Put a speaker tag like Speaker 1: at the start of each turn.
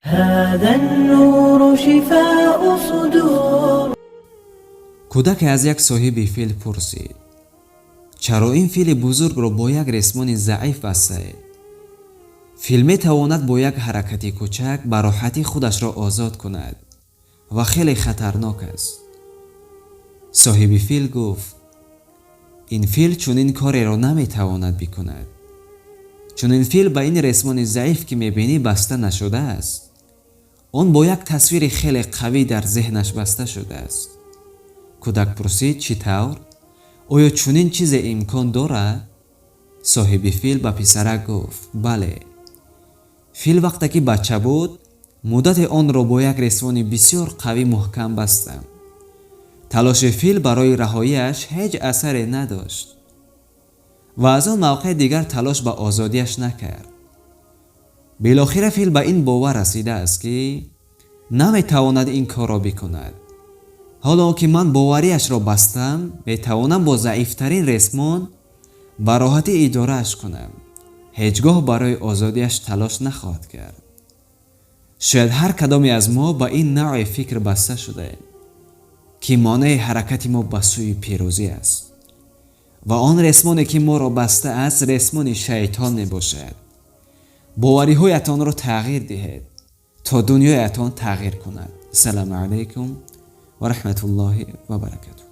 Speaker 1: هذا النور شفاء صدور.
Speaker 2: Кӯдаке аз як соҳиби фил пурсид: «Чаро ин фили бузургро бо як ресмони заиф бастаед? Фил метавонад бо як ҳаракати кӯчак ба роҳатӣ худашро озод кунад ва хеле хатарнок аст». Соҳиби фил гуфт: «Ин фил чунин кореро наметавонад бикунад, чун ин фил ба ин ресмони заиф, ки мебинӣ, баста нашудааст. Он бо як тасвири хеле қавӣ дар зеҳнаш баста шудааст». Кӯдак пурсид: «Чӣ тавр? Оё чунин чизе имкон дорад?» Соҳиби фил ба писарак гуфт: «Бале, фил вақте ки бача буд, муддате онро бо як ресмони бисёр қавӣ муҳкам бастам. Талоши фил барои раҳоияш ҳеҷ асаре надошт ва аз он мавқеъ дигар талош ба озодиаш накард. Билохира фил ба ин бовар расидааст, ки наметавонад ин корро бикунад. Ҳоло ки ман бовариашро бастам, метавонам бо заифтарин ресмон ба роҳатӣ идорааш кунам. Ҳеҷ гоҳ барои озодиаш талош нахоҳад кард». Шояд ҳар кадоме аз мо ба ин навъи фикр баста шудаем, ки монеи ҳаракати мо ба сӯи пирӯзӣ аст, ва он ресмоне, ки моро бастааст, ресмони шайтон мебошад. Бовариҳоятонро тағйир диҳед, то дунёятон тағйир кунад. Ассалому алайкум ва раҳматуллоҳи ва баракатуҳ.